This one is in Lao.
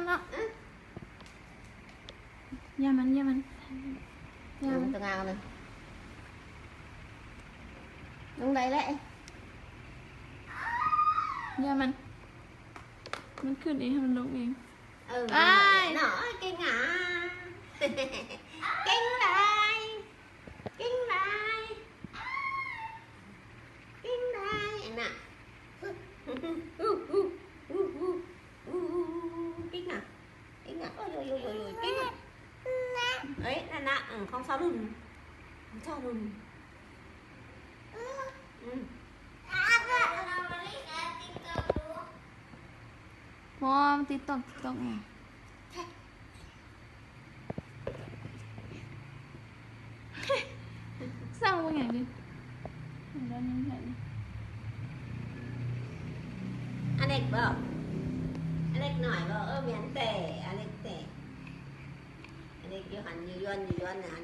ເນາະ ຢ່າມັນ ຢ່າມັນ ຢ່າມັນ ຕົວງາມເລີຍ ລົງໄດ້ແຫຼະ ຢ່າມັນ ມັນຂຶ້ນເອງ ໃຫ້ມັນລົງເອງ ເອີ ອ້າຍ ເນາະ ເກັ່ງຫວາ ເກັ່ງຫຼາຍ ເກັ່ງຫຼາຍ ເກັ່ງຫຼາຍ ອັນນ່າ ເກັ່ງນະ ເກັ່ງນະ ໂອ້ຍ ເກັ່ງນະ ເອີຍ ນັ້ນນະ ເອີ ຂອງຊາລຸນ ຂອງຊາລຸນ ອືມ ບໍ່ ມັນຕິດຕອກ ຕິກຕອກ ສ້າງເບິ່ງຫຍັງດິ ອາເລັກບໍ ອາເລັກນ້ອຍບໍ ເອີ ແມ່ນແຕ່ ອາເລັກແຕ່ ອາເລັກຢູ່ຫັ້ນ ຢູ່ຢວນ ຢູ່ຢວນຫັ້ນ.